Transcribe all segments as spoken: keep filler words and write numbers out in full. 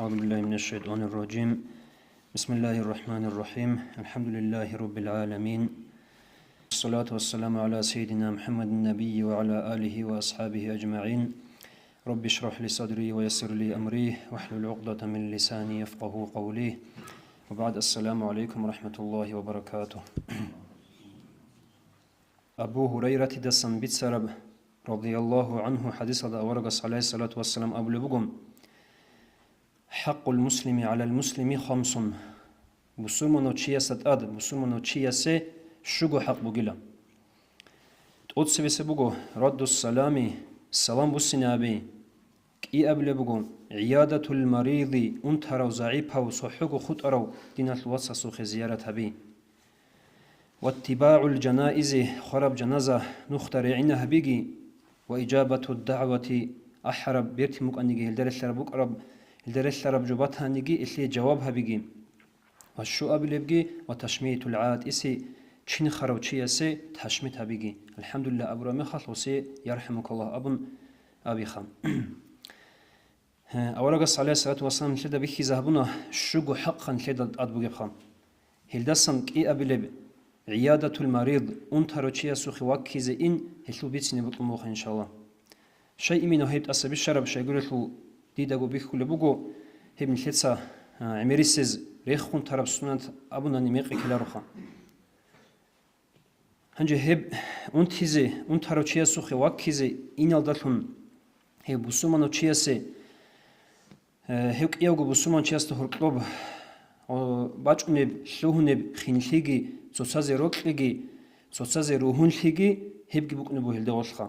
أعوذ بالله من الشيطان الرجيم. بسم الله الرحمن الرحيم. الحمد لله رب العالمين. الصلاة والسلام على سيدنا محمد النبي وعلى آله وأصحابه أجمعين. رب اشرح لي صدري ويسر لي أمري واحلل عقدة من لساني يفقه قولي. وبعد، السلام عليكم ورحمة الله وبركاته. Абу Гьурайратидасан бицараб, радияллагьу гӀангьу, хӀадисалда аварагас, гӀалайгьиссалату вассалам, абулеб буго: «ХӀакъул муслими гӀалал муслими хамсун». Бусурманав чиясда тӀад бусурманав чиясе щуго хӀакъ бугила. ТӀоцебесеб буго: «Раддус салами», салам буссине аби. КӀиабилеб буго: «ГӀиядатул мариди», унтарав, загӀипав, цохӀого хутӀарав диналъул вацасухъе зиярат гьаби. «ВаттибагӀул жанаизи», хвараб жаназа нухда регӀина гьабиги, «ва ижабатуд дагӀвати», ахӀараб бертин букӀаниги гьелда релълъараб букӀараб, гьелда релълъараб жо батаниги, гьелъие жаваб гьабиги. Ва щуабилебги: «Ва ташмитул гӀатӀиси», чинхарав чиясе ташмит гьабиги. АлхӀамдулиллагь абураб мехалъ, гъосие «Ярхамукаллагь» абун абиха. Гье, аварагас, гӀалайгьиссалату вассалам, нилъеда бихьизе гьабуна щуго хӀакъ нилъеда тӀад бугебха. Гьелдасан кӀиабилеб, гӀиядатул марид, унтарав чиясухъе ваккизе ин, гьелъул бицине букӀун буго, иншаллагь. Щай иминав гьеб тӀаса бищараб, щайгурелъул дидаго бихьулеб буго, гьеб нилъеца, а, гӀемерисез рехун тараб суннат абунани мекъи ккелароха. Гьанже гьеб унтизе, унтарав чиясухъе ваккизе иналдалъун, гьев бусурманав чиясе, э, гьев кӀиявго бусурман чиясда гьоркьоб, о, бачӀунеб, лъугьунеб хинлъиги, цоцазе рокьиги, цоцазе ругьунлъиги гьебги букӀунеб буго гьелда гъорлъха.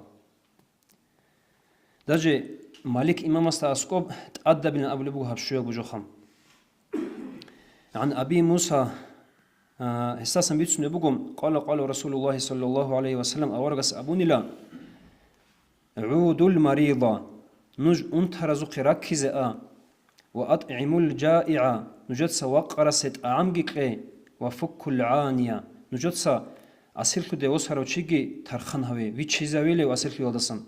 Даже Малик имамасда аскӀоб тӀадабилан абулеб буго гьаб щуябго жоха. ГӀан Аби Муса, а, гьесдасан бицунеб буго, къала, къала Расулуллагьи саллаллагьу гӀалайгьи ва саллам, аварагас абунила: «ГӀудул марида», нуж унтаразухъе раккизе а, «ва атӀгӀимул жаигӀа», нужеца вакъарасе тӀагӀамги кье, «ва фуккул гӀания», нужеца асирлъуде восарав чиги тархъан гьаве, виччизавилев асирлъуялдасан.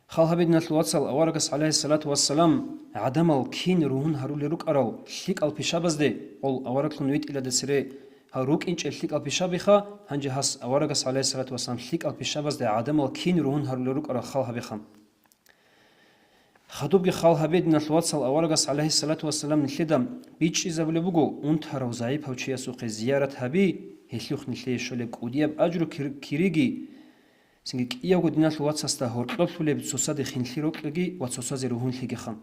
Хал гьабе, диналъул вацал, аварагас, гӀалайгьиссалату вассалам, гӀадамал кин ругьун гьарулел рукӀарал лъикӀал пишабазде, гъол авараглъун витӀиладе цере гьал рукӀинчӀел лъикӀал пишабиха, гьанже гьас аварагас, гӀалайгьиссалату вассалам, лъикӀал пишабазде гӀадамал кин ругьун гьарулел рукӀарал хал гьабиха. Хадубги хал гьабе, диналъул вацал, аварагас, гӀалайгьиссалату вассалам, нилъеда бичӀчӀизабулеб буго унтарав загӀипав чиясухъе зиярат гьаби, гьелъухъ нилъее щолеб кӀудияб ажру кир-, кириги, цинги кӀиявго диналъул вацасда гьоркьоблъулеб цоцаде хинлъи рокьиги ва цоцазе ругьунлъигиха.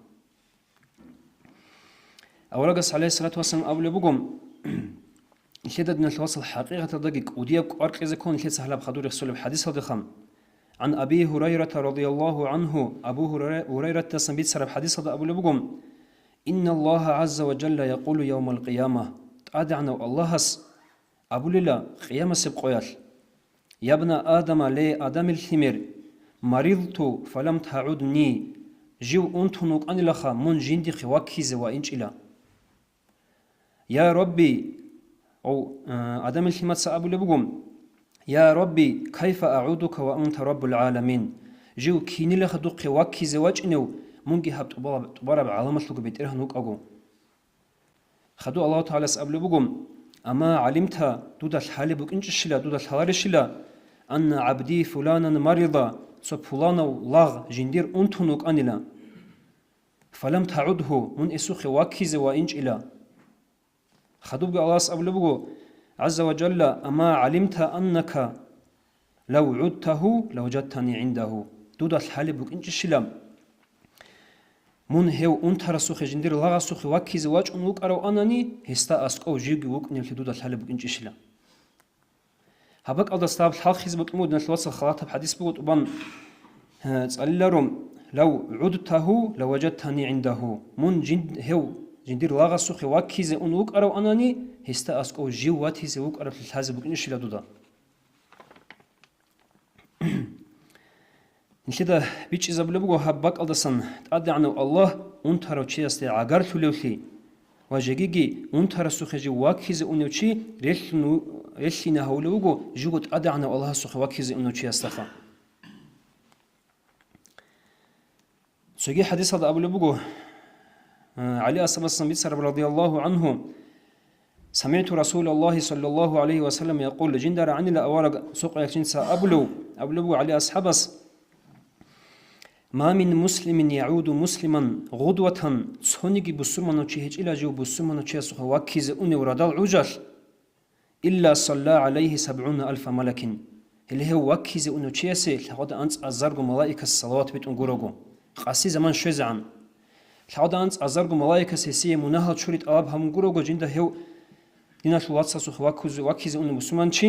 Аварагас, гӀалайгьиссалату вассалам, абулеб буго, нилъеда, диналъул вацал, хӀакъикъаталдаги кӀудияб кӀвар кьезе ккола нилъеца гьалаб хадур рехсолеб хӀадисалдехун. ГӀан Аби Гьурайрата радияллагьу гӀангьу, Абу Гьурайра-, Гьурайратдасан бицараб хӀадисалда абулеб буго: «Инналлагьа гӀазза ва жалла якъулу явмал къияма», ТӀадегӀанав Аллагьас абулила къиямасеб къоялъ: «Ябна Адама, ле Адамил лъимер, марилту фалам тагӀудни, жив унтун вукӀанилаха, мун жиндихъе ваккизе ваинчӀила». Я Рабби, ов, а, Адамил лъимаца абулеб буго: «Я Рабби, кайфа агӀудука ва анта Раббул гӀаламин? Жив кинилаха духъе ваккизе вачӀинев, мунги гьаб тӀубараб, тӀубараб гӀаламалъулго БетӀергьан вукӀаго?» Хаду Аллагьу ТагӀалас абулеб буго: «Ама гӀалимта, дуда лъалеб букӀинчӀищила, дуда лъаларищила, анна гӀабди фуланан марида, цо пуланав лагъ жиндир унтун вукӀанила. Фалам тагӀудгьу, мун эсухъе ваккизе ваинчӀила». Хадубги Аллагьас абулеб буго, гӀазза ва жалла: «Ама гӀалимта аннака лав гӀудтагьу лаважадтани гӀиндагьу». Дуда лъалеб букӀинчӀищила, мун гьев унтарасухъе, жиндир лагъасухъе ваккизе вачӀун вукӀарав анани, гьесда аскӀов живги вукӀунеблъи дуда лъалеб букӀинчӀищила. Гьаб бакӀалдаса гьаб лъалхъизе букӀин буго, диналъул вацал, халатаб хӀадис буго тӀубан, э, цӀалиларо: «Лав гӀудтагьу лаважадтани гӀиндагьу». Мун жин-, гьев жиндир лагъасухъе ваккизе ун вукӀарав анани, гьесда аскӀов жив ватизе вукӀараблъи лъазе букӀинищила дуда. Нилъеда бичӀчӀизабулеб буго гьаб бакӀалдасан: ТӀадегӀанав Аллагь унтарав чиясде гӀагарлъулевлъи ва жегиги унтарасухъе жив ваккизе унев чи релълъун ву-, релълъине гьавулев вуго живго ТӀадегӀанав Аллагьасухъе ваккизе унев чиясдаха. Цоги хӀадисалда абулеб буго: А, ГӀали асхӀабасасан бицараб, радияллагьу гӀангьу: «СамигӀту Расулаллагьи саллаллагьу гӀалайгьи ва саллам якъул», жинда рагӀанила авараг цо къоялъ жинца абулев, абулеб буго ГӀали асхӀабас: «Ма мин муслимин ягӀуду муслиман гъудватан», цониги бусурманав чи гьечӀила жив бусурманав чиясухъе ваккизе унев радал гӀужалъ, «илла салла гӀалайгьи сабгӀуна алфа малакин». Гьеле гьев ваккизе унев чиясе лъагӀода анцӀазарго малаикас салават битӀун гурого, къаси заман щвезегӀан. ЛъагӀода анцӀазарго малаикас гьесие мунагьал чури тӀалаб гьабун гурого, жинда гьев диналъул вацасухъе ваккузе-, ваккизе унев бусурманчи,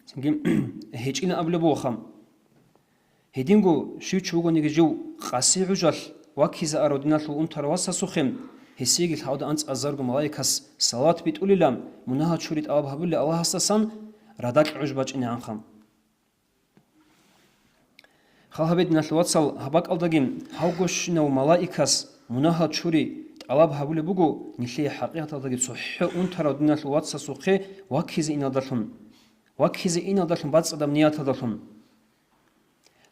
цинги гьечӀилан абулеб бугоха. Гьединго щив чи вугониги жив къаси гӀужалъ ваккизе арав диналъул унтарав васасухъе, гьесиеги лъагӀода анцӀазарго малаикас салават битӀулила, мунагьал чури тӀалаб гьабулел Аллагьасдасан радакь гӀуж бачӀинегӀанха. Хал гьабе, диналъул вацал, гьаб бакӀалдаги гьавгощинав малаикас мунагьал чури тӀалаб гьабулеб буго нилъее хӀакъикъаталдаги цохӀо унтарав диналъул вацасухъе ваккизе иналдалъун, ваккизе иналдалъун бацӀцӀадаб нияталдалъун.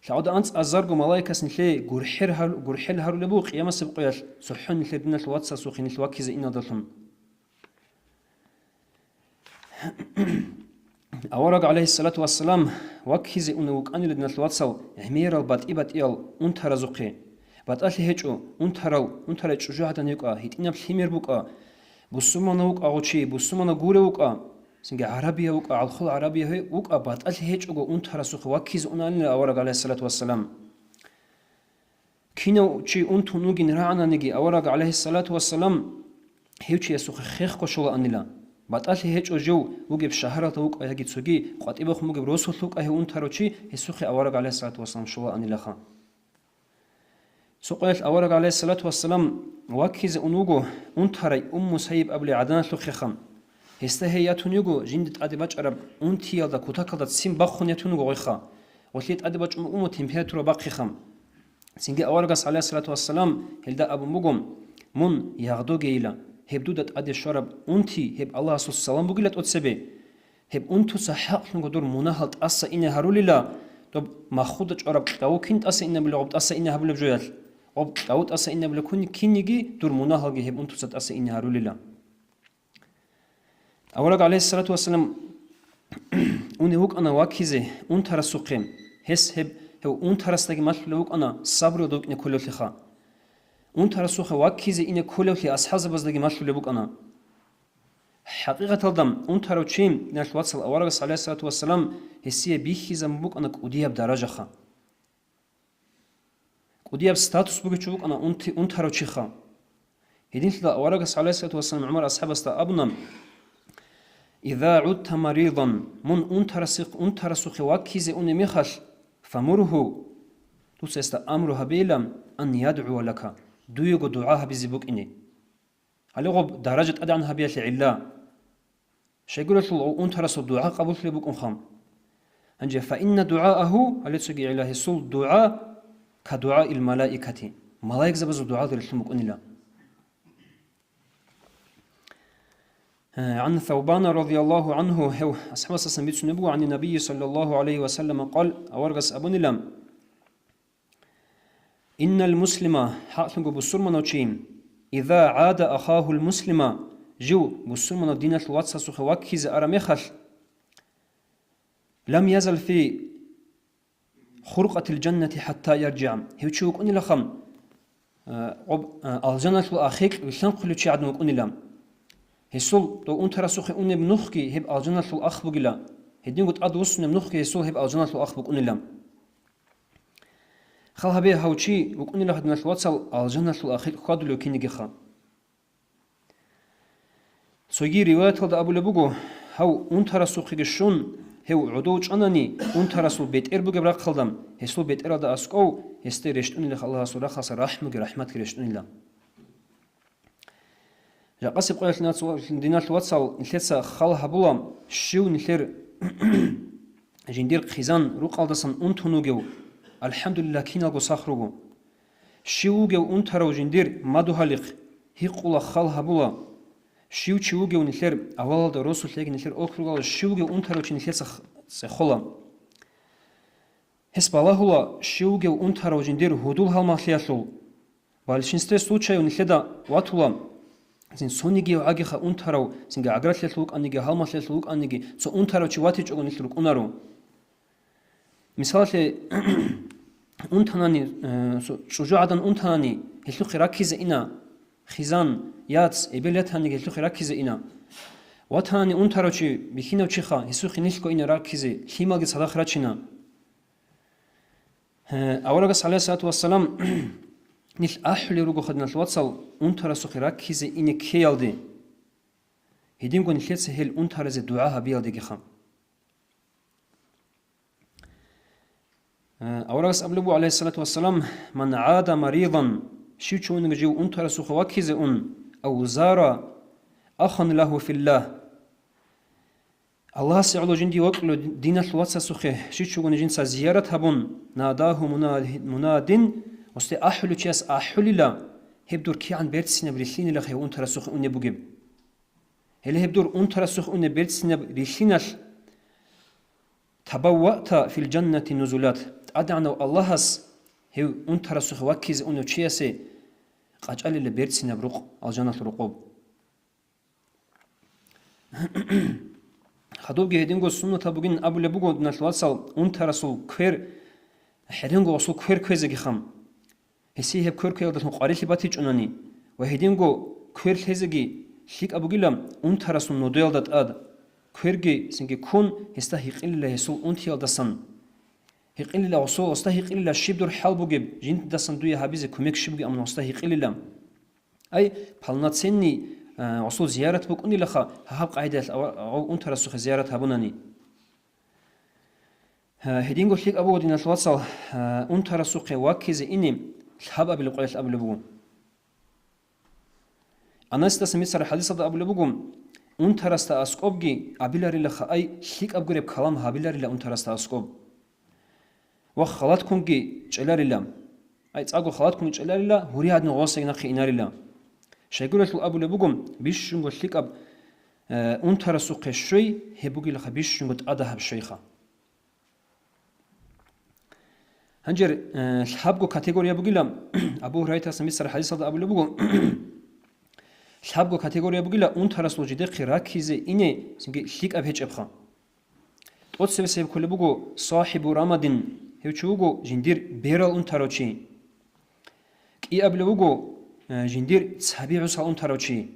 ЛъагӀода анцӀазарго малаикас нилъее гурхӀел гьар-, гурхӀел гьарулеб буго къиямасеб къоялъ цохӀо нилъер диналъул вацасухъе нилъ ваккизе иналдалъун. Авараг, гӀалайгьиссалату вассалам, ваккизе унев вукӀанила, диналъул вацал, гӀемерал батӀи-батӀиял унтаразухъе. БатӀалъи гьечӀо, унтарал, унтарай чӀужугӀадан йикӀа, гьитӀинаб лъимер букӀа, бусурманав вукӀа гъов чи, бусурманав гурев вукӀа, цинги гӀарабияв вукӀа, гӀалхул гӀарабияв вукӀа, батӀалъи гьечӀого унтарасухъе ваккизе унаанила авараг, гӀалайгьиссалату вассалам. Кинав чи унтун вугин рагӀананиги, авараг, гӀалайгьиссалату вассалам, гьев чиясухъе хехго щолаанила. БатӀалъи гьечӀо жив вугеб шагьаралда вукӀа яги цоги къватӀибехун бугеб росулъ вукӀа гьев унтарав чи, гьесухъе авараг, гӀалайгьиссалату вассалам, щолаанилаха. Цо къоялъ авараг, гӀалайгьиссалату вассалам, ваккизе ун вуго унтарай Умму Сайиб абулей гӀаданалъухъеха. Гьесда гьей ятун йиго жинда тӀаде бачӀараб унтиялда кутакалда ццин бахъун ятун вуго гъойха. Гъолъие тӀаде бачӀун букӀун температура бахъиха. Цинги аварагас, гӀалайгьиссалату вассалам, гьелда абун буго: «Мун ягъдогейила, гьеб дуда тӀаде щвараб унти, гьеб Аллагьасул салам бугила тӀоцебе. Гьеб унтуца хӀакълъунго дур мунагьал тӀаса ине гьарулила, доб махуда чӀвараб кьаву кин тӀаса инабулеб, гъоб тӀаса ине гьабулеб жоялъ, гъоб кьаву тӀаса инабулеб кун-, кинниги дур мунагьалги гьеб унтуца тӀаса ине гьарулила». Авараг, гӀалайгьиссалату вассалам, унев вукӀана ваккизе унтарасухъе. Гьес гьеб, гьев унтарасдаги малъулев вукӀана сабруялда вукӀине кколевлъиха. Унтарасухъе ваккизе ине кколевлъи асхӀабзабаздаги малъулеб букӀана. ХӀакъикъаталда, унтарав чи, диналъ вацал, аварагас, гӀалайгьиссалату вассалам, гьесие бихьизабун букӀана кӀудияб даражаха. КӀудияб статус бугев чи вукӀана унти-, унтарав чиха. Гьединлъидал аварагас, гӀалайгьиссалату вассалам, ГӀумар асхӀабасда абуна: «Иза гӀудта маридан», мун унтарасихъ-, унтарасухъе ваккизе унеб мехалъ, «фамургьу», дуца гьесда амру гьабейилан, «ан ядгӀуа лака», дуего дугӀа гьабизе букӀине. Гьале гъоб даража тӀадегӀан гьабиялъе гӀилла. Щайгурелъул гъов унтарасул дугӀа къабуллъулеб букӀунха. Гьанже, «фаинна дугӀаагьу», гьале цоги гӀилла, гьесул дугӀа «ка дугӀаил малаикати», малаикзабазул дугӀалда рилълъун букӀунила. ГӀан Саубана радияллагьу гӀангьу, гьев асхӀабасасан бицунеб буго, гӀани Набийи саллаллагьу гӀалайгьи ва саллама къал, аварагас абунила: «Иннал муслима», хӀакълъунго бусурманав чи, «иза гӀада ахагьул муслима», жив бусурманав диналъул вацасухъе ваккизе араб мехалъ, «лам язал фи хуркъатил жаннати хӀатта яржигӀа», гьев чи вукӀунилаха, э, гъоб-, э, алжаналъул ахикь вилълъанхъулев чи гӀадин вукӀунила. Гьесул дов унтарасухъе унеб нухги гьеб алжаналъул ах бугила, гьединго тӀадвуссунеб нухги гьесул гьеб алжаналъул ах букӀунила. Хал гьабе, гьав чи вукӀунила, диналъ вацал, алжаналъул ахикь хьвадулев кинигиха. Цоги риваяталда абулеб буго, гьав унтарасухъеги щун, гьев гӀодов чӀванани, унтарасул бетӀер бугеб рахъалда, гьесул бетӀералда аскӀов гьесде рещтӀунилаха Аллагьасул рахъалъа рахӀмуги рахӀматги рещтӀунила. Жакъасеб къоялъ, диналъ вацал, нилъеца хал гьабула, щив нилъер жиндир хъизан рукъалдасан унтун вугев, алхӀамдулиллагь, киналго сах руго. Щив вугев унтарав жиндир мадугьалихъ, гьикъула, хал гьабула. Щив чи вугев нилъер авалалда росулъ яги нилъер округалда щив вугев унтарав чи нилъеца х-, цӀехола. Гьес балагьула, щив вугев унтарав жиндир гьудул-гьалмагълъиялъул, В большинстве случаев нилъеда ватула, цин цониги гӀагиха унтарав, цинги гӀагралъелъ вукӀаниги, гьалмагълъелъ вукӀаниги, цо унтарав чи ватичӀого нилъ рукӀунаро. Мисалалъе, унтанани, э, цо чӀужугӀадан унтанани, гьелъухъе раккизе ина, хизан, яц, эбел ятаниги гьелъухъе раккизе ина. Ватанани унтарав чи, бихьинав чиха, гьесухъе нилъго ина раккизе, лъималги цадахъ рачина. Гье, аварагас, гӀалайгьиссалату вассалам, нилъ ахӀулел руго, хадиналъ вацал, унтарасухъе раккизе ине ккеялде. Гьединго нилъеца гьел унтаразе дугӀа гьабиялдегиха. Гье, аварагас абулеб буго, гӀалайгьиссалату вассалам: «Ман гӀада маридан», щив чи вуниги жив унтарасухъе ваккизе ун, «ав зара ахан лагьу филлагь», Аллагьасе гӀоло жиндие вокьулев диналъ вацасухъе щив чи вугони жинца зиярат гьабун, «надагьу мунади-, мунадин», гъосде ахӀулев чияс ахӀулила, гьеб дур кигӀан берцинаб рилълъинилаха гьев унтарасухъе унеб бугеб. Гьеле гьеб дур унтарасухъе унеб берцинаб рилълъиналъ, «Табавваъта фил жаннати нузулат», ТӀадегӀанав Аллагьас гьев унтарасухъе ваккизе унев чиясе къачӀалила берцинаб рукъ, алжаналъул рукъоб. Хадубги гьединго суннатаб бугин абулеб буго, диналъ вацал, унтарасул квер, хӀеренго гъосул квер кквезегиха. Гьесие гьеб квер кквеялдалъун къварилъи батичӀунани ва гьединго квер лъезеги лъикӀаб бугила унтарасул нодоялда тӀад, кверги цинги ккун, гьесда гьикъилила гьесул унтиялдасан. Гьикъилила гъосул, гъосда гьикъилила щиб дур хӀал бугеб, жиндасан дуе гьабизе кумек щиб бугеб, амма гъосда гьикъилила. Ай, полноценный, а, гъосул зиярат букӀунилаха, гьаб къагӀидаялъ ава-, гъов унтарасухъе зиярат гьабунани. Гьа, гьединго лъикӀаб буго, диналъ вацал, а, унтарасухъе ваккизе ине лъабабилеб къоялъ абулеб буго. Анасидаса бицараб хадисалда абулеб буго: «Унтарасда аскӀобги абиларилаха, ай, лъикӀаб гуреб калам гьабиларила унтарасда аскӀоб». Ва халаткунги чӀеларила. Ай, цӀакъго халаткунги чӀеларила, гьури гьадин гъосаги нахъе инарила. Щайгурелъул абулеб буго, бищунго лъикӀаб, э, унтарасухъе щвей, гьеб бугилаха бищунго тӀадагьаб щвейха. Гьанже, э, лъабго категория бугила, Абу Гьурайратасан бицараб хадисалда абулеб буго, лъабго категория бугила унтарасул жидехъе раккизе ине, цинги лъикӀаб гьечӀебха. ТӀоцебесеб кколеб буго сахӀибу рамадин, гьев чи вуго жиндир берал унтарав чи. КӀиабилев вуго, э, жиндир цаби гӀусал унтарав чи.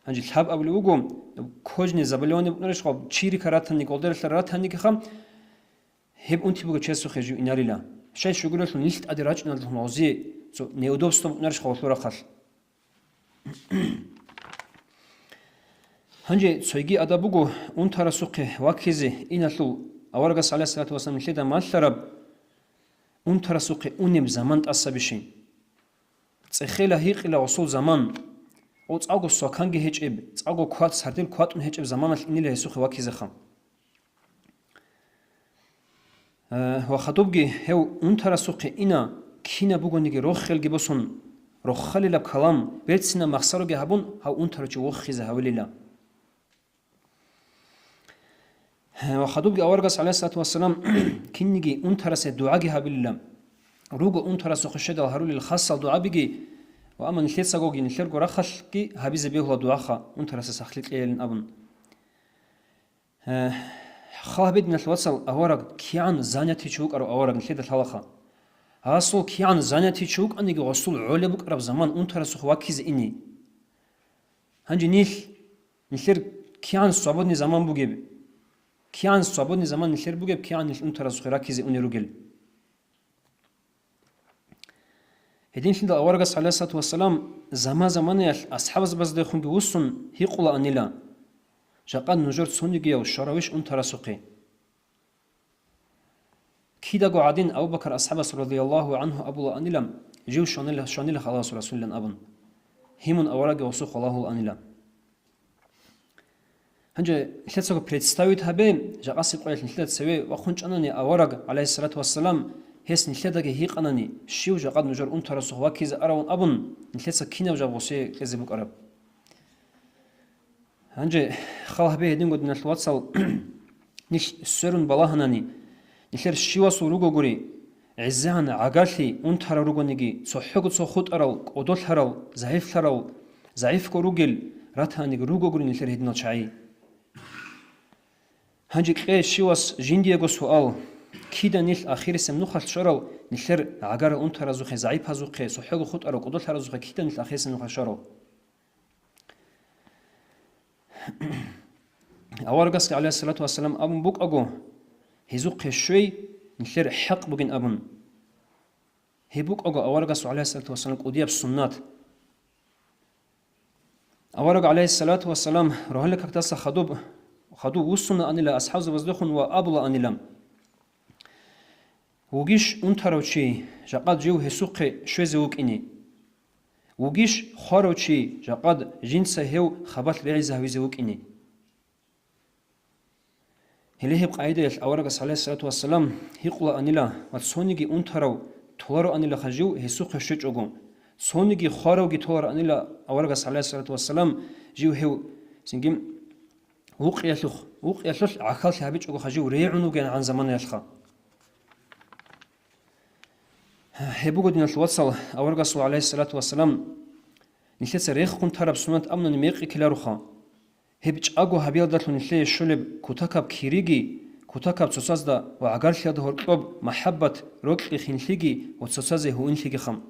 Гьанже лъаб абулев вуго, кожный заболевание букӀунарищха, чирика ратани, голдералъа ратанигиха, гьеб унти бугев чиясухъе жив инарила. Щай щугурелъул нилъ тӀаде рачӀуналдалъун гъозие цо неудобство букӀунарищха гъолъул рахъалъ. Гьанже цойги адаб буго унтарасухъе ваккизе иналъул, аварагас, гӀалайгьиссалату вассалам, нилъеда малъараб унтарасухъе унеб заман тӀасабищин. ЦӀехейила гьикъила гъосул заман, о, цӀакъго сваканги гьечӀеб, цӀакъго кват-, сардил кватӀун гьечӀеб заманалъ инила гьесухъе ваккизеха. Э, ва хадубги гьев унтарасухъе ина, кинаб бугониги рохелги босун, рохалилаб калам, берцинаб махсароги гьабун, гьав унтарав чи вохизе гьавилила. Ва хадубги аварагас, гӀалайгьиссалату вассалам, кинниги унтарасе дугӀаги гьабилила. Руго унтарасухъе щведал гьарулел хасал дугӀабиги, ва амма нилъецагоги нилъерго рахъалъги гьабизе бегьула дугӀаха, унтарасе сахлъи кьейилин абун. Э, хал гьабе, диналъ вацал, авараг кигӀан занятичи вукӀарав авараг нилъеда лъалаха. Гьасул кигӀан занятичи вукӀаниги, гъосул гӀолеб букӀараб заман унтарасухъе ваккизе ини. Гьанже нилъ, нилъер кигӀан свободный заман бугеб, кигӀан свободный заман нилъер бугеб, кигӀан нилъ унтарасухъе раккизе унел ругел. Гьединлъидал аварагас, гӀалайгьиссалату вассалам, заман-заманаялъ асхӀабзабаздехунги вуссун гьикъулаанила: «Жакъа нужер цонигияв щваравищ унтарасухъе?» Кидаго гӀадин Абу Бакар асхӀабас, радияллагьу гӀангьу, абулаанила: «Жив щванила, щванила халас Расулилан», — абун. Гьимун авараги гъосухъ валагьулаанила. Гьанже нилъецаго представить гьабе, жакъасеб къоялъ нилъеда цеве вахъун чӀанани авараг, гӀалайгьиссалату вассалам, гьес нилъедаги гьикъанани, щив жакъа нужер унтарасухъ ваккизе аравун абун, нилъеца кинаб жо гъосие кьезе букӀараб? Гьанже хал гьабе гьединго, диналъ вацал, нилъ сверун балагьанани, нилъер щивасул ругогури, ГӀезегӀан гӀагарлъи унтарал ругониги, цохӀого цо хутӀарал, кӀодолъарал, загӀифлъарал, загӀифго ругел ратаниги ругогурин нилъер гьединал чагӀи. Гьанже кье щивас жиндиего суал: кида нилъ ахирисеб нухалъ щварал нилъер гӀагарал унтаразухъе, загӀипазухъе, цохӀого хутӀарал кӀодолъаразухъе кида нилъ ахирисеб нухалъ щварал? Аварагасги, гӀалайгьиссалату вассалам, абун букӀаго, гьезухъе щвей, нилъер хӀакъ бугин абун. Гьеб букӀаго аварагасул, гӀалайгьиссалату вассалам, кӀудияб суннат. Авараг, гӀалайгьиссалату вассалам, рогьалил какдаса хадуб, хадуб вуссунаанила асхӀабзабаздехун ва абулаанила: «Вугищ унтарав чи, жакъа жив гьесухъе щвезе вукӀине? Вугищ хварав чи, жакъа жинца гьев хабалъ регӀизе гьавизе вукӀине?» Гьеле гьеб къагӀидаялъ аварагас, гӀалайгьиссалату вассалам, гьикъулаанила ва цониги унтарав толароанилаха жив гьесухъе щвечӀого, цониги хваравги толароанила аварагас, гӀалайгьиссалату вассалам, жив гьев цинги вукъиялъухъ-, вукъиялъулъ гӀахьаллъи гьабичӀогоха жив регӀун вугин гӀан заманаялъха. Гьеб буго, диналъ вацал, аварагасул, гӀалайгьиссалату вассалам, нилъеца рехун тараб суннат абунани мекъи ккелароха. Гьеб чӀаго гьабиялдалъун нилъее щолеб кутакаб кириги, кутакаб цоцазда ва гӀагарлъиялда гьоркьоб махӀаббат, рокьи хинлъиги ва цоцазе гьуинлъигиха.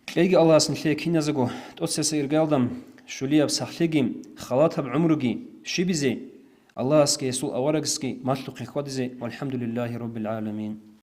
Кьеги Аллагьас нилъее киназего тӀоцебесеб иргаялда щулияб сахлъиги, халатаб гӀумруги щибизе, Аллагьасги гьесул аварагасги малъухъе хьвадизе. ВалхӀамдулиллагьи раббил гӀаламин.